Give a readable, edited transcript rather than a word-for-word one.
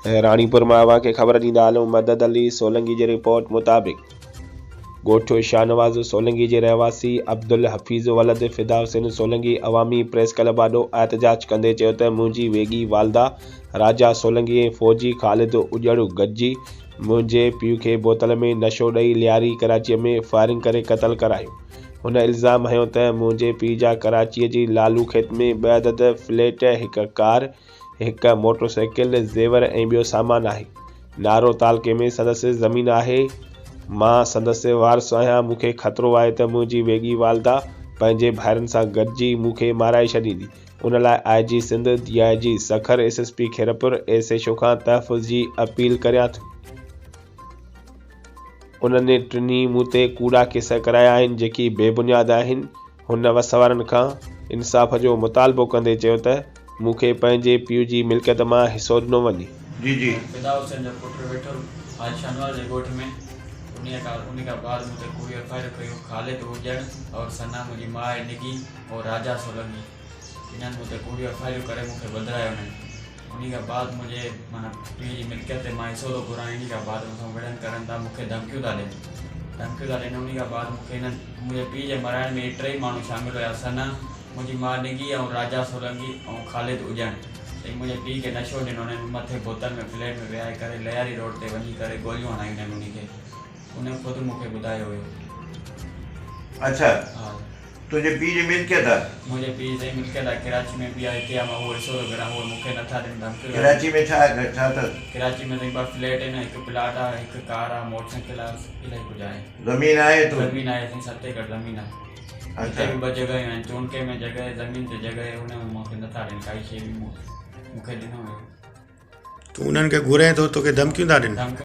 راڻيپور مان اوهان کي خبر ڏيندا هلون مدد علي سولنگي جي رپورٽ مطابق ڳوٺ شاهنواز سولنگي جي رهواسي عبدالحفيظ ولد فدا حسين سولنگي عوامي پريس ڪلب آڏو احتجاج ڪندي چيو ته منهنجي ويڳي والده راجا سولنگي ۽ فوجي خالد اڄڙ گڏجي منهنجي پيء کي بوتل ۾ نشو ڏئي لياري ڪراچي ۾ فائرنگ ڪري قتل ڪرايو هن الزام هنيو ته منهنجي پيء جا ڪراچي جي لالو کيت ۾ ٻه عدد فليٽ هڪ ڪار هڪ موٽر سائيڪل، زيور ۽ ٻيو سامان آهي. نارو تعلقي ۾ سندس زمين آهي. مان سندس وارث آهيان. مون کي خطرو آهي ته منهنجي ويڳي والده پنهنجي ڀائرن سان گڏجي مون کي مارائي ڇڏيندي. ان لاء I G Sindh, D I G Sukkur, S S P Khairpur, S H O کان تحفظ جي اپيل ڪريان ٿو. انهن ٽنهي مون تي ڪوڙا ڪيس ڪرايا آهن جيڪي بي بنياد آهن. هن وس وارن کان انصاف جو مطالبو ڪندي چيو ته مون کي پنهنجي پيء جي ملڪيت مان حصو ڏنو وڃي. جي جي. فدا حسين جو پٽ ويٺل حاجي شاهنواز جي ڳوٺ ۾ انهيء کان انهي کان بعد مون تي ڪوڙي ايف I R ڪيو خالد اڄڻ اور ثنا منهنجي ماء نگين اور راجا سولنگي انهن مون تي ڪوڙيون ايف I آرون ڪري مون کي ٻڌرايو انهن انهي کان بعد منهنجي معنيٰ پيء جي ملڪيت تي مان حصو ٿو گهران انهي کان بعد مون سان وڙهن ڪرن ٿا مون کي ڌمڪيون ٿا ڏين ڌمڪيون ٿا ڏين انهي کان بعد مون کي انهن منهنجي پيء جي مرائڻ ۾ اهي ٽئي ماڻهو شامل هيا ثنا منهنجي ماء نگي ۽ راجا سولنگي ۽ خالد اڄڻ ۽ منهنجي پيء کي نشو ڏنو انهن مٿي بوتل ۾ فليٽ ۾ ويهاري ڪري لياري روڊ تي وڃي ڪري گوليون هڻايون انهن انهي کي انهن خود مون کي ٻڌايو هيو. اڇا ها. تنهنجي پيء جي ملڪيت آ؟ منهنجي پيء جي سائين ملڪيت آ ڪراچي ۾ به آ هتي آ مان اهو حصو ٿو گهران اهي مون کي نٿا ڏين ڌمڪيون ٿا ڏين. ڪراچي ۾ ڇا ڇا اٿس؟ ڪراچي ۾ سائين ٻه فليٽ آهن هڪ پلاٽ آ هڪ ڪار آ موٽر سائيڪل آ الائي ڪجهه آهي. زمين آهي تو؟ زمين آهي سائين ست ايڪڙ زمين آ. اڇا. هتي به ٻه جڳهيون آهن چونڪي ۾ جڳهه آهي زمين تي جڳهه آهي ان ۾ مون کي نٿا ڏين ڪائي شيء به مون کي ڏنو ويو. تون انهن کي گهرين ٿو توکي ڌمڪيون ٿا ڏين؟ ڌمڪيون.